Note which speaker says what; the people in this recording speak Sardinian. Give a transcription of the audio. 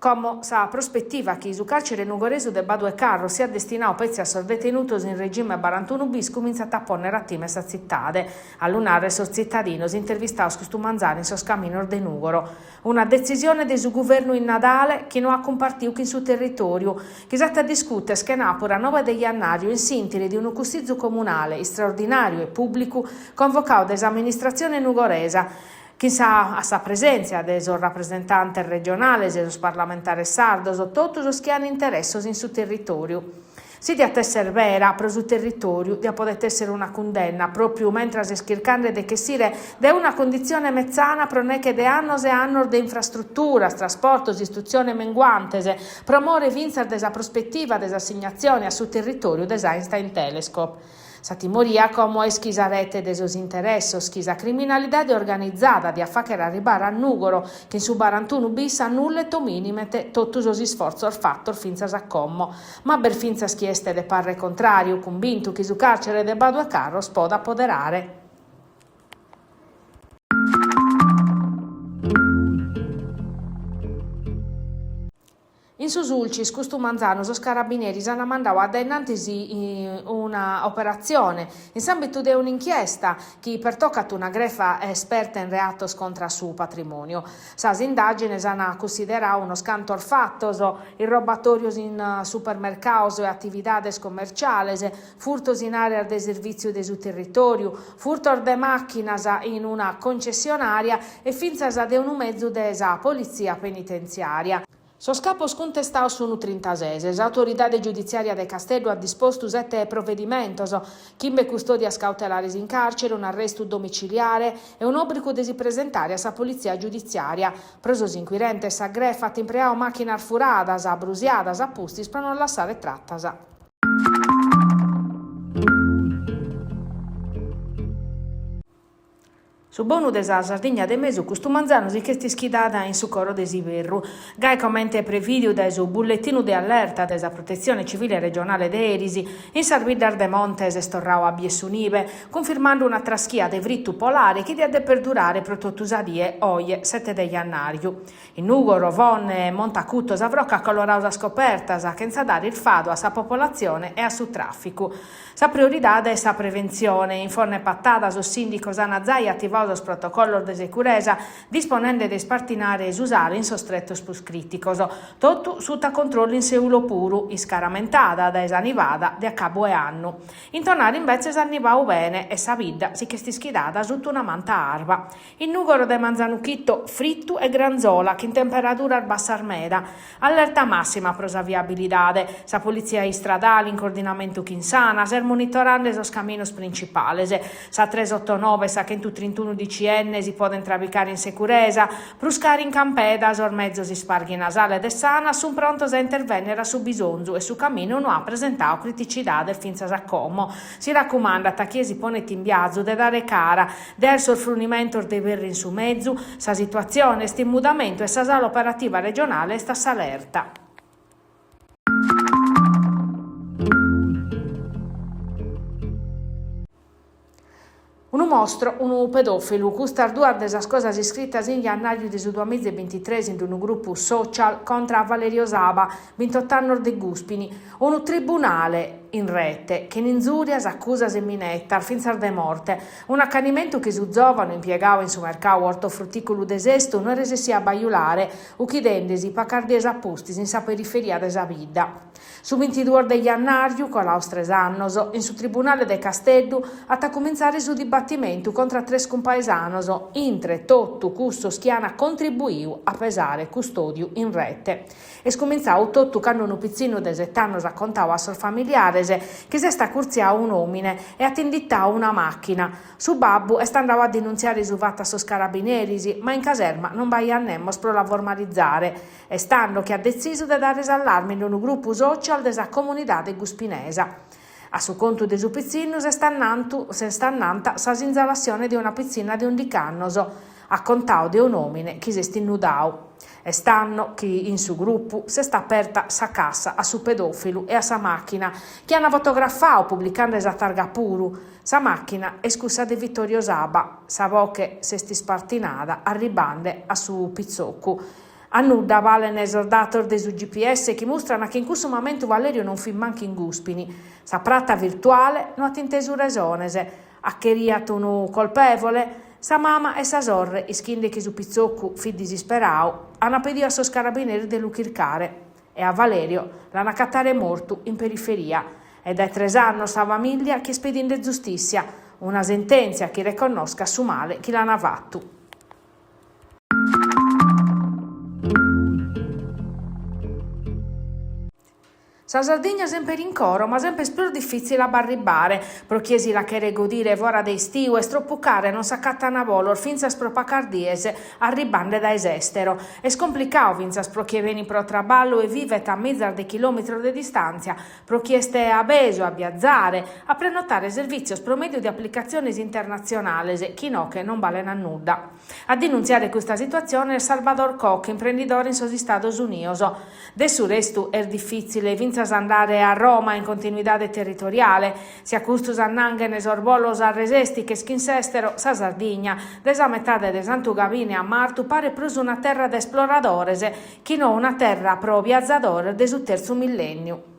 Speaker 1: Como sa prospetiva chi su càrcere nugoresu de Badu 'e Carros siat destinadu petzi a sos detenutos in regime barantunu bis cumintzat a pònnere a tìmere sa tzitade, a lu nàrrere sos tzitadinos intervistados custu manzanu in sos caminos de Nùgoro. Una detzisione de su guvernu in Nadale chi no at cumpartiu chin su territòriu, chi s'at a discùtere chenàpura noe de jannàriu in s'ìnteri de unu cussizu comunale istraordinàriu e pùblicu convocadu dae s'amministratzione nugoresa, chin sa a sa presèntzia de sos rapresentantes regionales, sos parlamentares sardos, totu sos chi an interessos in su territòriu. Si diat èssere bera, pro su territòriu diat podet èssere una cundenna, pròpiu mentras est chirchende de chessire dae una cunditzione metzana pro neche de annos e annos de infrastruturas, trasportos, istrutzione menguantes, pro more fintzas de sa prospetiva de s'assignatzione a su territòriu de s'Einstein Telescope. Sa timoria como est chi sa rete de sos interessos chi sa criminalidade organizada diat fàghere arribare a Nùgoro chin su barantunu bis annullet o mìnimet totu sos isfortzos fatos fintzas a como. Ma b'est fintzas chie est de parre contràriu, cumbintu chi su càrcere de Badu 'e Carros podat poderare. In su Sulcis custu manzanu sos carabineris ant mandadu a dae in antis una operatzione in s'àmbitu de un'inchiesta chi pertocat una grefa esperta in reatos contra su patrimòniu. Sas indàgines ant cunsideradu unos cantos fatos, irrobatòrios in supermercados e atividades commerciales, furtos in àreas de servìtziu de su territòriu, furtos de màchinas in una concessionària e fintzas de unu mezu de sa politzia penitentziària. Sos capos cuntestados sunu trintases. S'autoridade giuditziària de Casteddu at dispostu sete provedimentos, chimbe custòdias cautelares in càrcere, un'arrestu domiciliare e un'òbrigu de si presentare a sa politzia giuditziària. Pro sos inquirentes sa grefa at impreadu màchinas furadas, brusiadas a pustis pro non lassare tratas. Su bonu de sa Sardigna de mesu custu manzanu si ch'est ischidada in su coro de s'iberru, gai comente prevìdiu dae su bulletinu de allerta de sa Protetzione Civile Regionale de eris, in sas biddas de monte s'est torradu a bier su nibe, cunfirmande una traschia de fritu polare chi diat deper durare pro totu sa die oje, sete de jannàriu. In Nùgoro, Fonne e Montacuto sa froca at coloradu sas copertas, chentza dare irfadu a sa popolatzione e a su tràficu. Sa prioridade est sa preventzione. In Fonne e Patada sos sìndicos ant zai ativadu sos protocollos de seguresa, disponende de ispartinare su sale in sos tretos prus crìticos. Totu suta controllu in Seulo puru, iscaramentada dae sa nivada de acabu 'e annu. In Tonara imbetzes at nivadu bene e sa bidda si ch'est ischidada suta una manta arba. In Nùgoro dae manzanu chito fritu e granzola chin temperaduras bassas meda. Allerta màssima pro sa viabilidade. Sa Politzia Istradale, in coordinamentu chin s'Anas, est monitorande sos caminos principales. Sa tres oto noe e sa chentutrintunu DCN si podent trabicare in securesa. Prus cara in Campeda, sos mezos isparghinasale de s'Anas sunt prontos a intervènnere a su bisonzu e su caminu no at presentadu criticidades fintzas a como. Si racumandat a chie si ponet in biazu de dare cara De aer sos frunimentos de iberru in su mezu, sa situatzione est in mudamentu e sa sala operativa regionale est a s'alerta. Unu mostro, unu pedòfilu, custas duas de sas cosas iscritas in jannàriu de su duamiza e bintitres in unu grupu social contra a Valerio Saba, bintot'annos de Gùspini, unu tribunale in rete, chin inzùrias, acusas e minetas, fintzas de morte. Un'acanimentu chi su zòvanu impiegadu in su mercadu ortofrutìculu de Sestu no est resessiu a bajulare, uchidende·si pagas dies a pustis in sa periferia de sa bidda. Su bintiduos de jannàriu, colados tres annos, in su tribunale de Casteddu at a cumintzare su dibatimentu contra tres cumpaesanos, intre totu cussos chi ant contribuidu a pesare cust'òdiu in rete. Est cumintzadu totu cando unu pitzinnu de set'annos at contadu a sos familiares chi s'est acurtziadu un'òmine e at inditadu una màchina. Su babbu est andadu a denuntziare su fatu a sos carabineris, ma in caserma non b'aiat nemos pro la formalizare. Est tando chi at detzisu de dare s'allarme in unu grupu social de sa comunidade guspinesa. A su contu de su pitzinnu s'est annanta sa sinzalassione de una pitzinna de undic'annos, at contadu de un'òmine chi s'est innudadu. Est tando chi in su grupu s'est aperta sa cassa a su pedòfilu e a sa màchina, chi ant fotografadu publicande sa targa puru. Sa màchina est cussa de Vittorio Saba. Sa boche s'est ispartinada arribande a su pitzocu. A nudda balen sos datos de su GPS chi mustran chi in cussu mamentu Valerio non fit mancu in Gùspini. Sa prata virtuale no at intesu resones. A cheriat unu colpèvole? Sa mama e sa sorre, ischinde chi su pitzoccu fit disisperadu, an pedidu a sos carabineris de lu chircare. E a Valerio l'an acatare mortu in periferia. E dae tres annos sa famìllia chi est pedinde zustìssia, una sentèntzia chi reconnoscat su male chi l'an fatu. Sa Sardigna semper in coro, ma semper prus difìtzile a b'arribare. Pro chie si la cheret godire fora de istiu est tropu cara e non s'acatan bolos fintzas pro pacas dies arribande dae s'èstero. Est complicadu fintzas pro chie benit pro traballu e vivet a mizas de chilòmetros de distàntzia, pro chie est abesu a biazare, a prenotare servìtzios pro mèdiu de aplicatziones internatzionales chi inoche non balen a nudda. A denuntziare custa situatzione est Salvador Koch, imprendidore in sos Istados Unidos. De su restu est difìtzile fintzas andare a Roma in continuidade territoriale, si a custu s'annanghen sos bolos a resèstiches chi in s'èstero sa Sardigna, de sa metade de Santu Gabine a martu paret prus una terra de esploradores chi no una terra pro biazadores de su tertzu millènniu.